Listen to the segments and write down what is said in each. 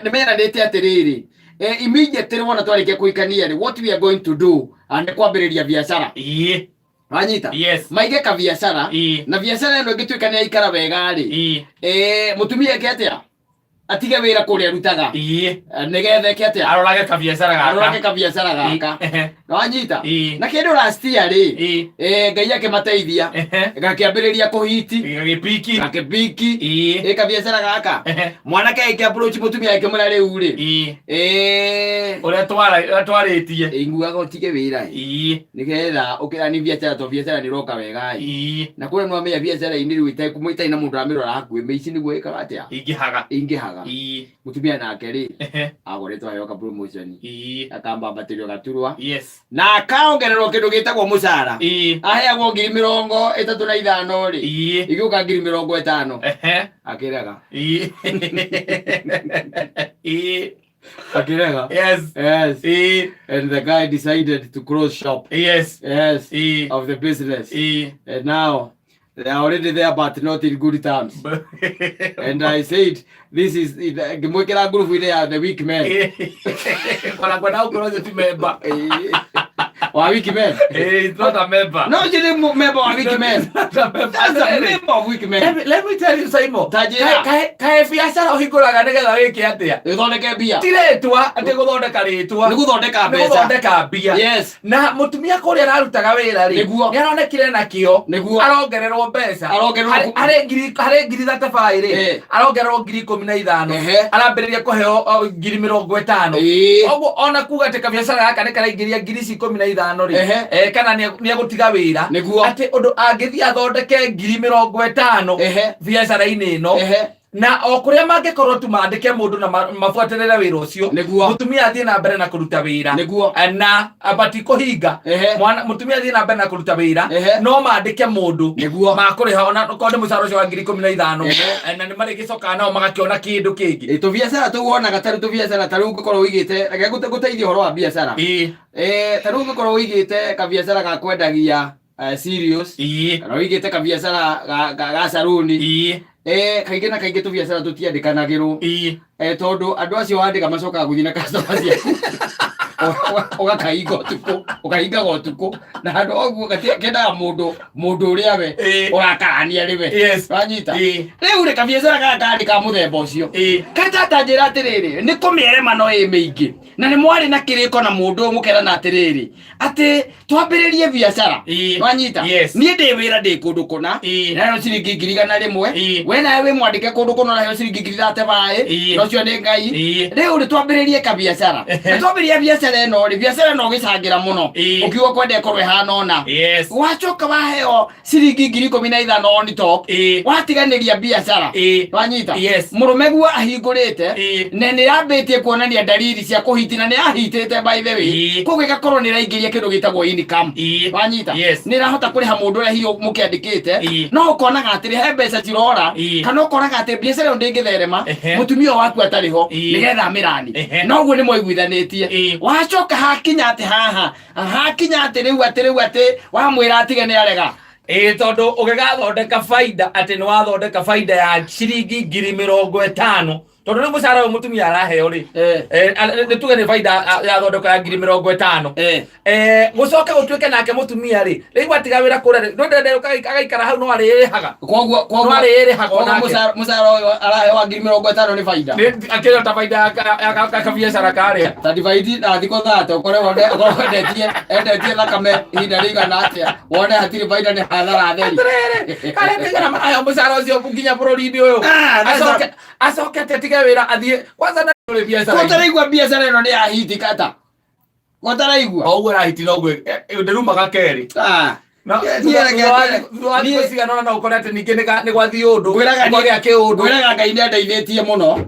Nĩ meranĩte atĩrĩrĩ, immediately wona twarĩkia kũhikania rĩ, what we are going to do, nĩ kwambĩrĩria biacara. Wanyita? Yes. Maige kabiacara. Na biacara ĩno ĩngĩtuĩka nĩ yaikara wega rĩ, mũtumia eke atĩa? Atige wĩra kũrĩa arutaga. Nĩgetha eke atĩa? Arorage kabiacara gaka. Arorage kabiacara gaka. Wanyita? Ĩĩ. Na kĩndũ last year rĩ, Ngai akĩmateithia, gakĩambĩrĩria kũhiti. Gagĩpiki. Gakĩpiki. Ĩ kabiacara gaka. Mwanake agĩkĩ approach mũtumia akĩmwĩra rĩu rĩ, Ũrĩa twarĩtie. Ĩnguaga ũtige wĩra ĩ. Nĩgetha ũkĩrani biacara to biacara nĩ ĩroka wega ĩ. Na kũrĩa nĩwamenya biacara-inĩ rĩu ĩtarĩ na mũndũ ũramĩrora hakuhĩ, mĩici nĩguo ĩkaga atĩa? Ingĩhaga. Ingĩhaga. Mũtumia nake rĩ, agoretwo aheo ka promotion. Akambambatĩrio gaturwa. Na akaongererwo kĩndũ gĩtagwo mũcara. Aheagwo 35,000 rĩ, igĩũka 50,000. Akĩrega. Akĩrega. Yes. And the guy decided to close shop. Yes. Of the business. And now they are already there but not in good terms. And I said, this is ngĩmwĩkĩra ngurubu-inĩ ya the weak men. Ona kwenda gũkorwo ũcio ti member. Wa weak men. He's not a member. No, ũcio nĩ member wa weak men. He's not a member. That's a member of weak men. Let me tell you, Simon. Ta njĩra. Kaĩ biacara ũhingũraga nĩgetha wĩke atĩa? Ũthondeke mbia. Ti rĩtwa atĩ gũthondeka rĩtwa. Nĩ gũthondeka Nĩ mbeca. gũthondeka mbia. Na mũtumia kũrĩa ararutaga wĩra rĩ, nĩ aronekire na kĩo. Arongererwo mbeca. Arongererwo Harĩ 35,000 rĩ, arongererwo 15,000. Arambĩrĩria kũheo 50,000. Koguo ona kuga atĩ kabiacara gaka nĩ karaingĩria ngiri ici 15 rĩ, kana nĩ egũtiga wĩra. Atĩ ũndũ angĩthiĩ athondeke 50,000 biacara-inĩ ĩno. Na o kũrĩa mangĩkorwo tu mandĩke mũndũ na mabuatĩrĩre wĩra ũcio. Mũtumia athiĩ na mbere na kũruta wĩra. Na matikũhinga. Mwana mũtumia athiĩ na mbere na kũruta wĩra, no mandĩke mũndũ makũrĩha ona okorwo nĩ mũcara ũcio wa 15,000. Na nĩ marĩgĩcokaga nao magakĩona kĩndũ kĩngĩ. Ĩ, tũbiacara tũu wonaga tarĩu tũbiacara tarĩu ũngĩkorwo ũigĩte, reke ngũteithie ũhoro wa biacara. Tarĩu ũngĩkorwo ũigĩte kabiacara ga kwendagia cereals, kana ũigĩte kabiacara ga saruni, kaingĩ na kaingĩ tũbiacara tũtiandĩkanagĩrwo. Tondũ andũ acio wandĩka macokaga gũthiĩ na customer ciaku. Ũgakahinga ũtukũ, ũkahingaga ũtukũ. Na handũ ha ũguo kendaga mũndũ ũrĩa we ũrakarania rĩ we. Wanyita? Rĩu rĩ, kabiacara gaka karĩ ka mũthemba ũcio. Kata ta njĩra atĩrĩrĩ, nĩ kũmĩerema no ĩ mĩingĩ. Na nĩ mwarĩ na kĩrĩko na mũndũ ũyũ mũkerana atĩrĩrĩ, atĩ twambĩrĩrie biacara. Wanyita? Yes. Niĩ ndĩ wĩra ndĩ kũndũ kũna, naheo ciringi 100,000. We nawe wĩ mwandĩke kũndũ kũna ũraheo ciringi 35,000. Na ũcio nĩ Ngai. Rĩu rĩ, twambĩrĩrie kabiacara. Na twambĩrĩria biacara ĩno rĩ, biacara ĩno ũgĩcangĩra mũno. Ũkiuga kwenda ĩkorwo ĩhana ũna. Wacoka waheo ciringi 15,000 on top. Watiganĩria biacara. Wanyita? Yes. Mũrũme guo ahingũrĩte, na nĩ yambĩtie kuonania dalili cia kũhiti, na nĩ yahitĩte by the way. Koguo ĩgakorwo nĩ ĩraingĩria kĩndũ gĩtagwo income. Wanyita? Yes. Nĩ ĩrahota kũrĩha mũndũ ũrĩa hihi mũkĩandĩkĩte. No ũkonaga atĩrĩ he mbeca cirora, kana ũkonaga atĩ biacara ĩyo ndĩngĩtherema, mũtumia ũyũ waku atarĩ ho, nĩgetha amĩrani. Na ũguo nĩ mwaiguithanĩtie. Wacoka hakinya atĩ haha, hakinya atĩ rĩu atĩ rĩu atĩ wamwĩra atige nĩ arega. Ĩĩ, tondũ ũgĩgathondeka baida atĩ nĩ wathondeka baida ya ciringi 50,000, tondũ rĩu mũcara ũyũ mũtumia araheo rĩ, nĩ tuge nĩ baida yathondekwo ya 50,000. Gũcoke gũtuĩke nake mũtumia rĩ, rĩu atiga wĩra kũrĩa rĩ, ndũndende agaikara hau no arĩrĩhaga. Koguo, koguo, No arĩrĩhaga koguo onake. Mũcara ũyũ araheo wa 50,000 nĩ baida. Nĩ akĩrĩ ta baida ya kabiacara karĩa. Ta divide na thikũ 30 ũkore wone ũkorwo endetie endetie thakame ihinda rĩigana atĩa, wone hatirĩ baida nĩ hathara theri. Atĩrĩrĩ, karĩa kaigana maraheo mũcara ũcio nginya bũrũri-inĩ ũyũ. That's a- Acoke atĩ atige wĩra athiĩ kwanza na ũrĩ biacara. Kotaraigua biacara ĩno nĩ ya hiti kata. Kotaraigua. O ũguo arahiti noguo ndĩrumaga kerĩ. Na Niĩ reke ngwĩre- thutha wa thikũ cigana ũna no ũkore atĩ ningĩ nĩ gwathiĩ ũndũ Ngwĩraga niĩ- kwagĩa kĩũndũ. Ngwĩraga Ngai nĩ andeithĩtie mũno.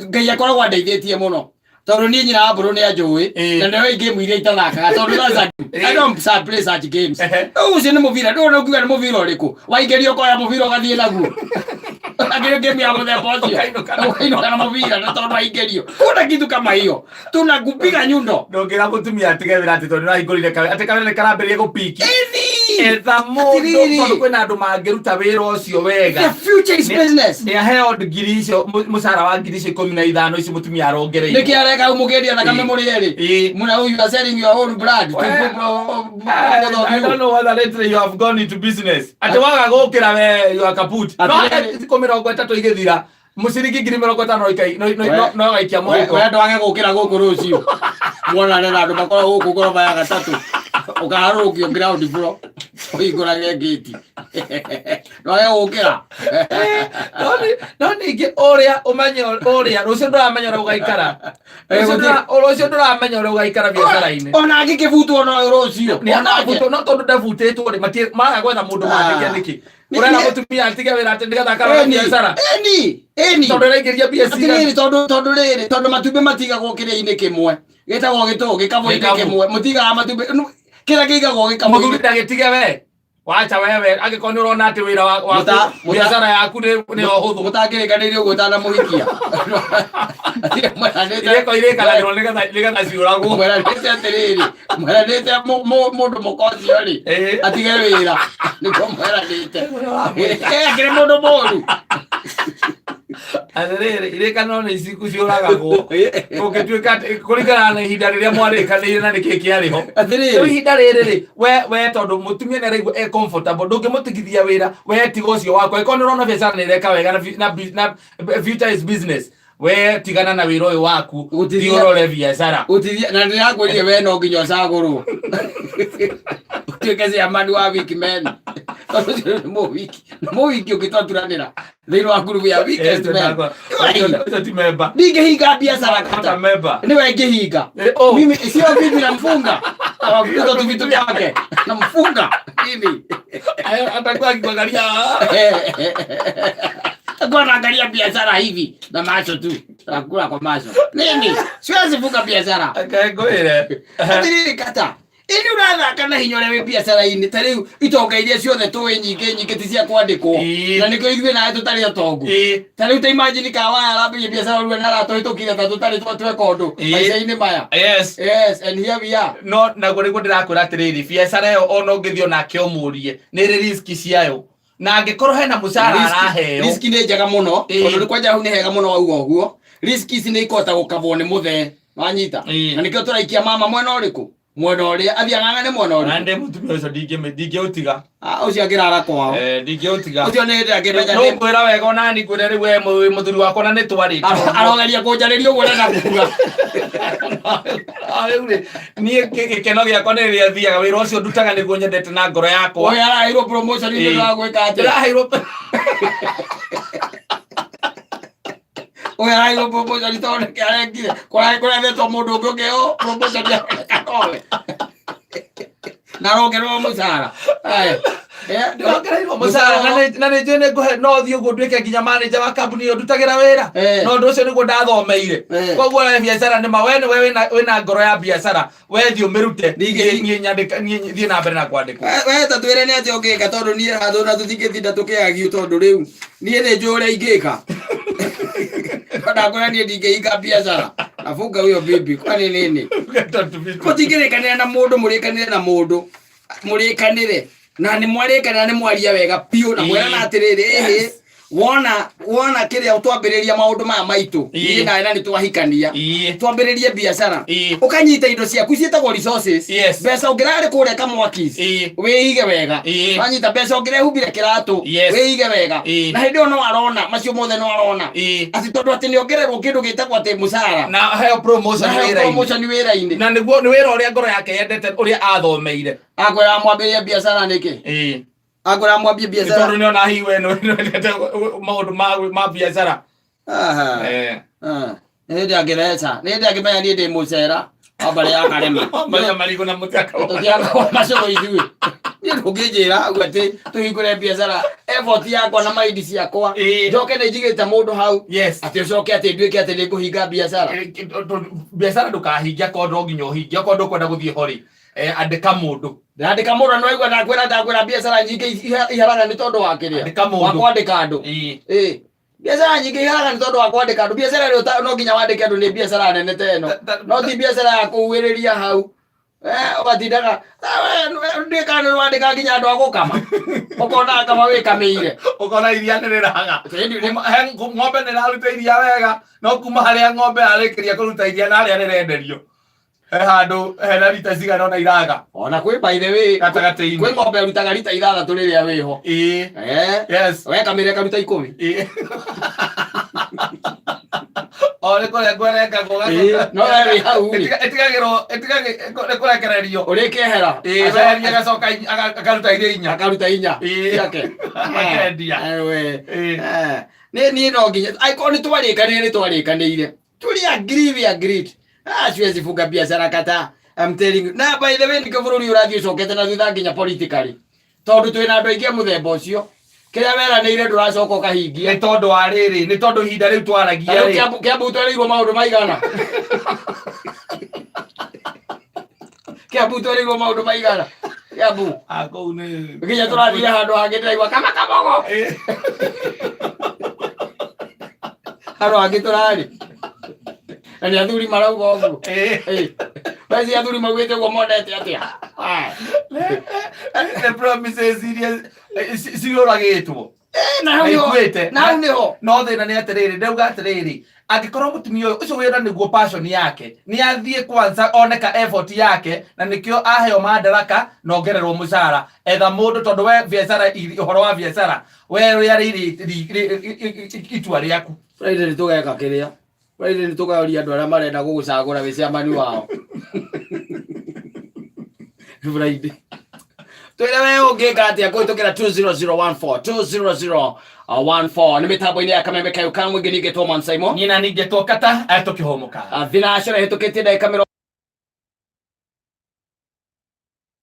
Ngai akoragwo andeithĩtie mũno. Tondũ niĩ nyina wa mbũrũ nĩ anjũĩ. Na nĩwe game iria itathakaga. Tondũ that's a, I don't play such games. Rĩu ũcio nĩ mũbira. Ndũĩ ũkiuga nĩ mũbira ũrĩkũ. Waingĩrio ũkoya mũbira ũgathiĩ naguo. Akĩrĩ game ya mũthemba ũcio. Ũkainũka na- Ũkainũka na mũbira na tondũ waingĩrio. Kuna kitu kama hiyo. Tunakupiga nyundo. Ndũngĩra mũtumia atige wĩra atĩ tondũ nĩwahingũrire atĩ kawĩra nĩ karambĩrĩria gũpiki. Ĩthi. Etha mũndũ Atĩrĩrĩ. tondũ kwĩna andũ mangĩruta wĩra ũcio wega. The future is business. Nĩ aheo ngiri icio mũcara wa ngiri icio 15 icio mũtumia arongereirwo. Nĩkĩ areka hau mũkĩendia thakame mũrĩ erĩ? Ĩĩ. Muna you are selling your own blood to people, both of I you. don't know whether lately you have gone into business. Atĩ waga gũkĩra we you are kaput. No Atĩrĩrĩ. thikũ 30 igĩthira mũciringi 50,000 no gaikia mũhuko. We ndwage gũkĩra gũkũ rũciũ mwonane na andũ makoragwo gũkũ ngoroba ya gatatũ ũkaharũrũkio ground floor ũhingũrage ngĩti ndwage gũkĩra. No ningĩ ũrĩa ũmenye ũrĩa rũciũ ndũramenya ũrĩa ũgaikara. Rũciũ ndũramenya ũrĩa ũgaikara biacara-inĩ. Ona angĩkĩbutwo no rũciũ. Nĩ anabutwo no tondũ ndabutĩtwo rĩ matie maraga gwetha mũndũ mandĩke nĩkĩ? Ũrera mũtumia atige wĩra atĩ nĩgetha akarora biacara. Eni eni. Tondũ ĩraingĩria mbia cigana. Atĩrĩrĩ, tondũ rĩrĩ, tondũ matumbĩ matigagwo kĩrĩa-inĩ kĩmwe gĩtagwo gĩtũ gĩkabũ-inĩ Gĩkabũ. kĩmwe mũtigaga matumbĩ kĩrĩa kĩigagwo gĩkabũ-inĩ. Mũthuri ndagĩtige we. Wacha wewe angĩkorwo nĩ ũrona atĩ wĩra waku biacara yaku nĩ o hũthũ. Mũtangĩrĩkanĩire ũguo ũtanamuhikia. Irĩko irĩkanagĩrwo nĩgetha ciũragwo. Mweranĩte atĩrĩrĩ, mweranĩte mũndũ mũka ũcio rĩ atige wĩra nĩguo mweranĩte. Akĩrĩ mũndũ mũru. Atĩrĩrĩ, irĩkanĩro nĩ ciũragagwo ũngĩtuĩka atĩ kũringana na ihinda rĩrĩa mwarĩkanĩire na nĩkĩ kĩarĩ ho. Atĩrĩrĩ. Rĩu ihinda rĩrĩ rĩ, we tondũ mũtumia nĩ araigua e comfortable, ndũngĩmũtigithia wĩra, we tiga ũcio waku. Angĩkorwo nĩ ũrona biacara nĩ ĩreka wega na future is business, we tigana na wĩra ũyũ waku, Gũtithia- thiĩ ũrore biacara. Gũtithia na ndĩrakwĩrire we no nginya ũcagũrwo ũtuĩke chairman wa weak men, tondũ ũcio nĩ mũwiki nĩ mũwiki ũngĩtwaturanĩra thĩinĩ wa ngurubu ya weakest men. Ũcio ti member. Ndingĩhinga biacara Hata kata member. niwe ngĩhinga. Oh. Mimi sio mimi namfunga awakuta tu vitu vyake namfunga mimi. Atakuwa akikuangalia. Takuwa naangalia biashara hivi na macho tu, nakula kwa macho. Mimi siwezi funga biashara. Akengwĩre. Atiriri kata ini ũrathaka na hinya ũrĩa wĩ biacara-inĩ ta rĩu itonga iria ciothe tũĩ nyingĩ nyingĩ ti cia kwandĩkwo na nĩkĩo ithuĩ nawe tũtarĩ otongu. Ta rĩu ta imagine kawaya arambĩrĩria biacara rĩu na aratũhĩtũkire ta tũtarĩ tweka ũndũ maica-inĩ maya. Yes, and here we are. No naguo nĩguo ndĩrakwĩra atĩrĩrĩ, biacara ĩyo ona ũngĩthiĩ onake ũmũrie nĩ ĩrĩ risk ciayo, na angĩkorwo hena mũcara araheo. Risk nĩ njega mũno tondũ nĩ kwanja hau nĩ hega mũno wauga ũguo. Risk ici nĩ ikũhota gũkabwo nĩ mũthee wanyita. Na nĩkĩo tũraikia mama mwena ũrĩkũ, mwena ũrĩa athiĩ ang'ang'ane mwena Na ũrĩkũ. ndĩ mũtumia ũcio ndingĩũtiga. Ah, ũcio angĩrara kwao. Ndingĩũtiga. Ũcio nĩ hĩndĩ angĩmenya No ngwĩra wega ona ni ngwĩre rĩu we mũthuri wakwa na nĩ twarĩtie. Arogeria kũnjarĩria ũguo ũrenda kuga. Ah, rĩu rĩ, niĩ gĩkeno gĩakwa nĩ rĩrĩa thiaga wĩra ũcio ndutaga nĩguo nyendete na ngoro yakwa. Ũyũ araheirwo promotion nĩ ũndũ wa gwĩka atĩa? Ndĩraheirwo Ũyũ araheirwo promotion tondũ nĩkĩ arekire? Kũrethetwo mũndũ ũngĩ ũngĩheo promotion aroneka nowe. Na arongererwo mũcara. Aya. Ndĩrongereirwo mũcara na nĩ njũĩ nĩ ngũhe no thiĩ ũguo nduĩke nginya manager wa kambuni ĩyo ndutagĩra wĩra. Na ũndũ ũcio nĩguo ndathomeire. Koguo we biacara nĩ ma we nĩwe wĩna ngoro ya biacara, we thiĩ ũmĩrute. Niĩ nyandĩka, niĩ thiĩ na mbere na kwandĩkwo. We ta twĩre nĩ atĩa ũngĩka tondũ niĩ handũ na tũtingĩtinda tũkĩagiu tondũ rĩu niĩ nĩ njũĩ ũrĩa ingĩka. Ndakwĩra niĩ ndingĩhinga biacara. Nafunga huyo bibi kwani nini? Mũtingĩrĩkanĩra na mũndũ, mũrĩkanĩre na mũndũ, mũrĩkanĩre na nĩ mwarĩkanĩra nĩ mwaria wega biũ na mwerana atĩrĩrĩ, ĩhĩ wona kĩrĩa twambĩrĩria maũndũ maya maitũ niĩ nawe na nĩ twahikania twambĩrĩrie biacara ũkanyita indo ciaku ciĩtagwo resources. Mbeca ũngĩrarĩ kũrĩa kamwakis wĩige wega, wanyita mbeca ũngĩrehumbire kĩratũ wĩige wega, na hĩndĩ ĩyo no arona macio mothe no arona atĩ tondũ atĩ nĩ ongererwo kĩndũ gĩtagwo atĩ mũcara na heo promotion na heo wĩra-inĩ. Promotion wĩra-inĩ. Na nĩguo nĩ wĩra ũrĩa ngoro yake yendete ũrĩa athomeire. Akwĩra mwambĩrĩrie biacara nĩkĩ? Akwĩra mwambie Nĩ biacara tondũ nĩona hihi we nĩwendete maũndũ ma biacara. Aha. Ah. Nĩ hĩndĩ angĩreca, nĩ hĩndĩ angĩmenya niĩ ndĩ mũcera wa mbarĩ ya Karema. Marĩa marigũ na mũtaka wa- Tũtiagaga macũrũ ithuĩ. Niĩ ndũngĩnjĩra ũguo atĩ tũhingũre biacara effort yakwa na maindi ciakwa njoke nĩ njigĩte mũndũ hau atĩ ũcoke atĩ nduĩke atĩ nĩ ngũhinga biacara. Biacara ndũkahingia korwo no nginya ũhingie okorwo ndũkwenda gũthiĩ ho rĩ, andĩka mũndũ. Ndandĩka mũndũ no aigua ndakwĩra biacara nyingĩ iharaga nĩ tondũ wa kĩrĩa Andĩka mũndũ. wa kwandĩka andũ. Biacara nyingĩ iharaga nĩ tondũ wa kwandĩka andũ. Biacara ĩrĩa no nginya wandĩke andũ nĩ biacara nene ta ĩno, no ti biacara ya kũhuhĩrĩria hau. Eh, ũgatindaga ndiĩ kana nĩ wandĩka nginya andũ a gũkama, ũkona kama wĩkamĩire. Ũkona iria nĩ rĩraga. Ng'ombe nĩ ĩraruta iria wega, no kuma harĩa ng'ombe yarĩkĩria kũruta iria na harĩa rĩrenderio, he handũ hena rita cigana ona iraga. Ona kwĩ, by the way, gatagatĩ-inĩ. Kwĩ ng'ombe ĩrutaga rita 6 rĩrĩa wĩho. Ĩĩ. Eh, yes. Wekamĩra ĩkaruta 10. Ĩĩ. O nĩ kũrengwo ĩrengagwo. Ĩĩ, no we wĩ hau rĩ. Ĩtigagĩrwo nĩ kũrekererio. Ũrĩkehera. Ĩĩ, weheria agacoka akaruta iria 4. Akaruta 4 Ĩĩ. ciake. Akendia. Eh, we. Ĩĩ. Eh, nĩ niĩ no nginya angĩkorwo nĩ twarĩkanĩire, nĩ twarĩkanĩire, tuli agree, we agreed. Ah, siwezi funga biashara kata, I'm telling you. Na by the way, nĩkĩo bũrũri ũrathiĩ ũcokete na thutha nginya politically, tondũ twĩna andũ aingĩ a mũthemba ũcio, kĩrĩa weranĩire ndũracoka ũkahingia. Nĩ tondũ wa rĩrĩ, nĩ tondũ ihinda rĩu twaragia Tarĩu rĩ. Kiambu twerĩirwo maũndũ maigana? Kiambu twerĩirwo maũndũ maigana Kiambu? Ah, kũu nĩ Nginya tũrathire handũ hangĩ, ndĩraigua kama kabogo. Ĩĩ. Handũ hangĩ tũrarĩ na nĩ athuri marauga ũguo. Ĩĩ. Ĩ, weci athuri maugĩte ũguo monete atĩa? Ah. Nĩ promises iria ciũragĩtwo. Eh, na hau nĩho. Ikuĩte. Na hau nĩho. No thĩna nĩ atĩrĩrĩ, ndauga atĩrĩrĩ, angĩkorwo mũtumia ũyũ ũcio wĩra nĩguo passion yake, nĩ athiĩ kwanza oneka effort yake, na nĩkĩo aheo madaraka na ongererwo mũcara. Etha mũndũ, tondũ we biacara, ũhoro wa biacara we rĩarĩ itua rĩaku. Friday nĩ tũgeka kĩrĩa, Friday nĩ tũkaũria andũ arĩa marenda gũgũcagũra wĩ chairman wao. Friday twĩre we ũngĩka atĩa kũhĩtũkĩra 20014, 20014 nĩ mĩtambo-inĩ ya Kameme Kayo ka Mũingĩ. Ningĩ Toman Simon. Niĩ na ningĩ twokata tũkĩhũmũka. Thinacara ĩhĩtũkĩtie ndagĩka 20.